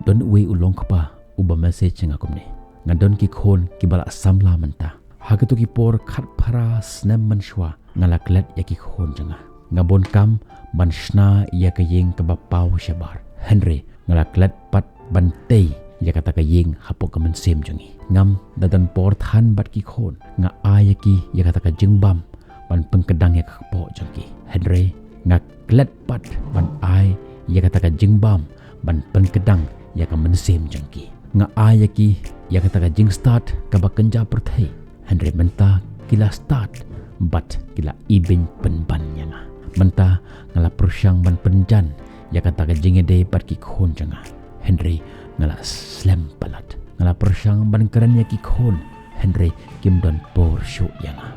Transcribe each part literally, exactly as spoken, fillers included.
Don uwei u longkpa uba message ïa nga kumne: Nga don ki khun kiba la samla mynta. Ha kito ki por khatphra snem mynshuwa nga la klet ïa ki khun jong nga. Nga bun kam ban shna ïa ka ïing kaba paw shabar, hynrei nga la klet pat ban tei ïa kata ka ïing hapoh ka mynsiem jong ngi. Ngam da don por than bad ki khun. Nga ai ïa ki ïa kata ka jingbam ban pynkdang ïa ka kpoh jong ki, hynrei nga klet pat ban ai ïa kata ka jingbam ban pynkdang ïa ka mynsiem jong ki. Nga ai ïa ki ïa kata ka jingstad kaba kynja pyrthei, hynrei mynta ki la stad bad ki la ibeiñ pynban ïa nga. Mynta nga la pyrshang ban pynjan ïa kata ka jingïadei bad ki khun jong nga, hynrei nga la slem palat. Nga la pyrshang ban kren ïa ki khun, hynrei kim don por shuh ïa nga.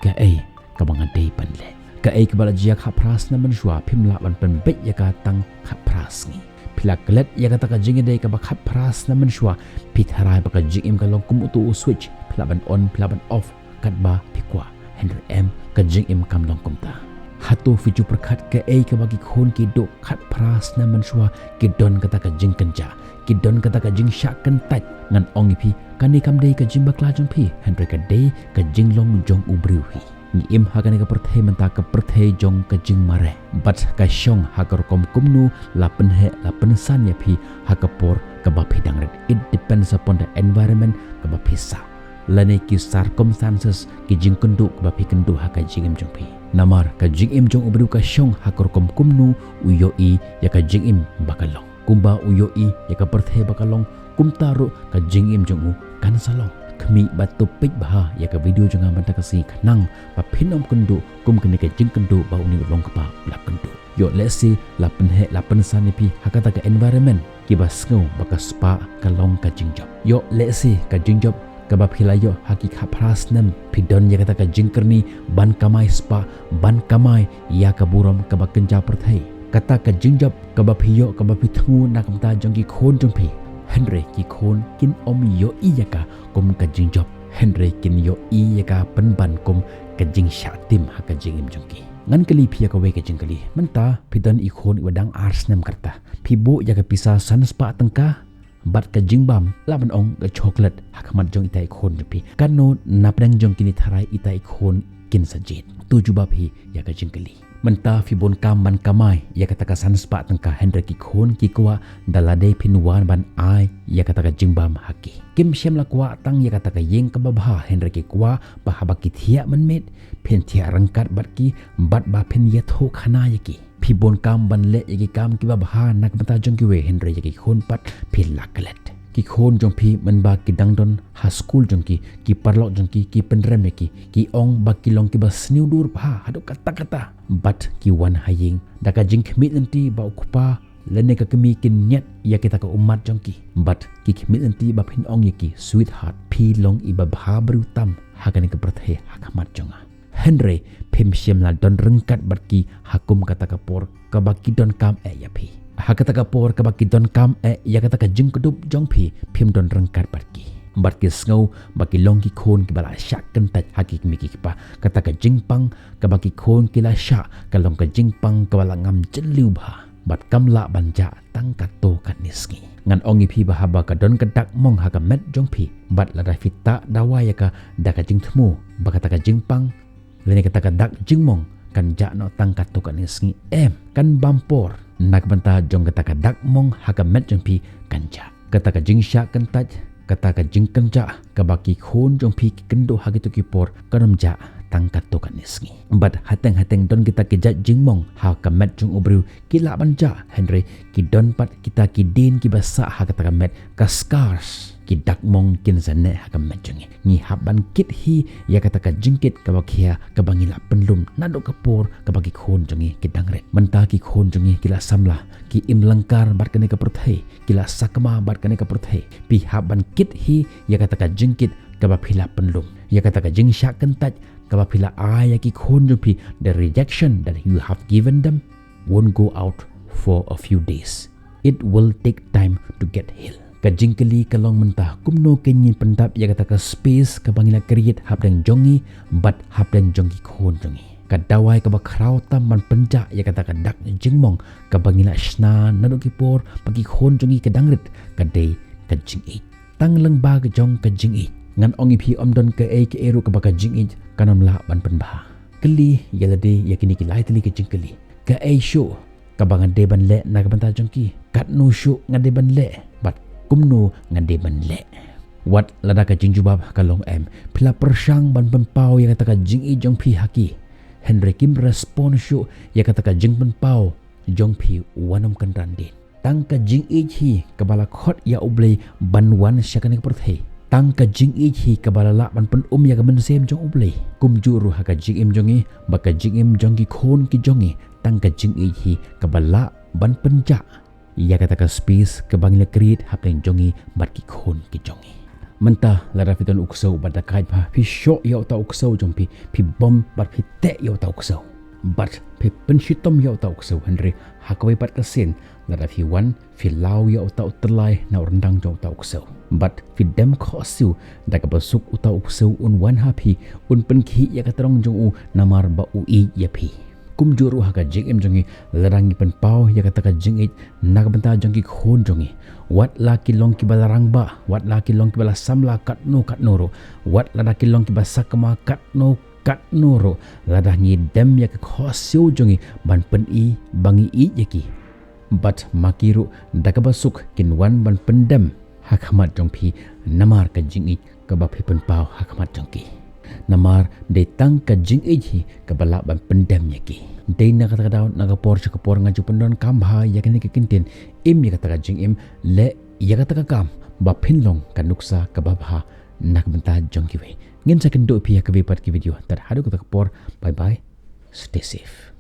Kaei kaba nga dei ban leh? Kaei kaba la jia khatphra snem mynshuwa phim lah ban pynbeit ïa ka tang khatphra sngi? Phi la klet ïa kata ka jingïadei kaba khatphra snem mynshuwa, phi tharai ba ka jingim ka long kum uto u switch, phi lah ban on, phi lah ban off katba phi kwah. Hynrei em, ka jingim kam long kumta. Hato phi ju pyrkhat kaei kaba ki khun ki duh khatphra snem mynshuwa? Ki don kata ka jingkynjah, ki don kata ka jingshah kyntait. Ngan ong ïa phi, kane kam dei ka jingbakla jong phi, hynrei ka dei ka jinglong jong u briew hi. Ngi im ha kane ka pyrthei mynta, ka pyrthei jong ka jingmareh. Bad ka shong ha ka rukom kumno la pynheh la pynsan ïa phi ha ka por kaba phi dang rit. It depends upon the environment kaba phi sah, lane ki circumstances, ki jingkynduh kaba phi kynduh ha ka jingim jong phi. Namar ka jingim jong u briew ka shong ha ka rukom kumno u ïohi ïa ka jingim ba ka long. Kumba u ïohi ïa ka pyrthei ba ka long, kumta ruh ka jingim jong u kan sa long. Khmih bad to peit bha ïa ka video jong nga mynta ka sngi khnang ba phin ym kynduh kum kane ka jingkynduh ba une u longkpa u la kynduh. Ïoh lehse la pynheh la pynsan ïa phi ha kata ka environment kiba sngew ba ka spah ka long ka jingjop. Ïoh lehse ka jingjop kaba phi la ïoh ha ki khatphra snem, phi don ïa kata ka jingkyrni ban kamai spah, ban kamai ïa ka burom kaba kynja pyrthei. Kata ka jingjop kaba phi ïoh, kaba phi thmu na ka bynta jong ki khun jong phi, hynrei ki khun kin ym ïohi ïa ka kum ka jingjop, hynrei kin ïohi ïa ka pynban kum ka jingshah tim ha ka jingim jong ki. Ngan kylli phi ïa kawei ka jingkylli. Mynta phi don i khun iba dang ar snem ka rta. Phi buh ïa ka pisa san spah tyngka bad ka jingbam, lah ban ong ka chocolate, ha khmat jong ita i khun jong phi. Katno napdeng jong kine tharai ita i khun kin sa jied? To jubab hi ïa ka jingkylli. Mynta phi bun kam ban kamai ïa kata ka san spah tyngka, hynrei ki khun ki kwah da lade phin wan ban ai ïa kata ka jingbam ha ki. Kim shym la kwah tang ïa kata ka ïing kaba bha, hynrei ki kwah ba haba ki thiah mynmiet, phin thiah ryngkat bad ki, bad ba phin ïathuh khana ïa ki. Phi bun kam ban leh ïa ki kam kiba bha na ka bynta jong kiwei, hynrei ïa ki khun pat phi la klet. Ki khun jong phi mynba ki dang don ha skul jong ki, ki paralok jong ki ki pynrem ïa ki, ki ong ba ki long kiba sniew dur bha haduh katta katta. Bad ki wan ha ïing da ka jingkhmih lynti ba u kpa lane ka kmie kin ñiad ïa kita ka ummat jong ki. Bad ki khmih lynti ba phin ong ïa ki, sweetheart, phi long iba bha briew tam ha kane ka pyrthei ha khmat jong nga. Hynrei phim shym la don ryngkat bad ki ha kum kata ka por kaba ki donkam eh ïa phi. Ha kata ka por kaba ki donkam eh ïa kata ka jingkdup jong phi, phim don ryngkat bad ki. Bad ki sngew ba ki long ki khun kiba la shah kyntait ha ki kmie ki kpa. Kata ka jingpang kaba ki khun ki la shah ka long ka jingpang kaba la ngam jylliew bha. Bad kam lah ban jah tang katto katne sngi. Ngan ong ïa phi ba haba ka don ka dak mong ha ka met jong phi, bad lada phi tah dawai ïa ka da ka jingthmu ba kata ka jingpang lane kata ka dak jingmong kan jah noh tang katto katne sngi, em, kan bam por. Na ka bynta jong kata ka dak mong ha ka met jong phi kan jah. Kata ka jingshah kyntait, kata ka jingkynjah kaba ki khun jong phi ki kynduh ha kito ki por kan ym jah tang katto katne sngi. Bad hateng hateng don kita ki jait jingmong ha ka met jong u briew ki lah ban jah, hynrei ki don pat kita ki dien kiba sah ha kata ka met, ka scars, ki dak mong kin sa neh ha ka met jong ngi. Ngi hap ban kit hi ïa kata ka jingkit kaba khia kaba ngi la pynlum naduh ka por kaba ki khun jong ngi ki dang rit. Mynta ki khun jong ngi ki la samla, ki im lyngkar bad kane ka pyrthei, ki la sakma bad kane ka pyrthei. Phi hap ban kit hi ïa kata ka jingkit kaba phi la pynlum, ïa kata ka jingshah kyntait kaba phi la ai ïa ki khun jong phi. The rejection that you have given them won't go out for a few days. It will take time to get healed. Ka jingkylli ka long mynta, kumno kein ngin pyndap ïa kata ka space kaba ngi la create hapdeng jong ngi bad hapdeng jong ki khun jong ngi? Ka dawai kaba khraw tam ban pynjah ïa kata ka dak jingmong kaba ngi la shna naduh ki por ba ki khun jong ngi ka dang rit ka dei ka jingïeit. Tang lyngba ka jong ka jingïeit. Ngan ong ïa phi ym don kaei kaei ruh kaba ka jingïeit kan ym lah ban pynbha. Kylli ïa lade ïa kine ki lai tylli ki jingkylli. Kaei shuh kaba nga dei ban leh na ka bynta jong ki? Katno shuh nga dei ban leh bad kumno nga dei ban leh? Wat lada ka jingjubab ka long em, phi la pyrshang ban pynpaw ïa kata ka jingïeit jong phi ha ki? Hynrei kim respond shuh ïa kata ka jingpynpaw jong phi, wat nym kynran dien. Tang ka jingïeit hi kaba la khot ïa U Blei ban wan sha kane ka pyrthei. Tang ka jingïeit hi kaba la lah ban pynum ïa ka mynsiem jong U Blei. Kumjuh ruh ha ka jingim jong ngi bad ka jingim jong ki khun ki jong ngi, tang ka jingïeit hi kaba lah ban pynjah ïa kata ka space kaba ngi la create hapdeng jong ngi bad ki khun ki jong ngi. Mynta lada phi don u ksew bad da kait bha phi shoh ïa uta u ksew jong phi, phi bom bad phi teh ïa uta u ksew bad phi pynshitom ïa uta u ksew, hynrei ha kawei pat ka sien lada phi wan phi law ïa uta u tyllai na u ryndang jong uta u ksew bad phi dem khohsiew, da kaba suk uta u ksew un wan ha phi, un pynkhih ïa ka trong jong u namar ba u ïeit ïa phi. Kumjuh ruh ha ka jingim jong ngi, lada ngi pynpaw ïa kata ka jingïeit na ka bynta jong ki khun jong ngi, wat la ki long kiba la rangbah, wat la ki long kiba la samla katno katno ruh, wat lada ki long kiba sakma katno katno ruh, lada ngi dem ïa ka khohsiew jong ngi ban pyni ba ngi ïeit ïa ki, bad ma ki ruh da kaba suk kin wan ban pyndem ha khmat jong phi namar ka jingïeit kaba phi pynpaw ha khmat jong ki. Namar dei tang ka jingïeit hi kaba lah ban pyndem ïa ki. Dei na kata ka daw, na ka por sha ka por nga ju pyndonkam bha ïa kane ka kyntien, im ïa kata ka jingim, leh ïa kata ka kam ba phin long ka nuksa kaba bha na ka bynta jong kiwei. Ngin sa kynduh phi ha kawei pat ka video. Tad haduh kata ka por, bye bye. Stay safe.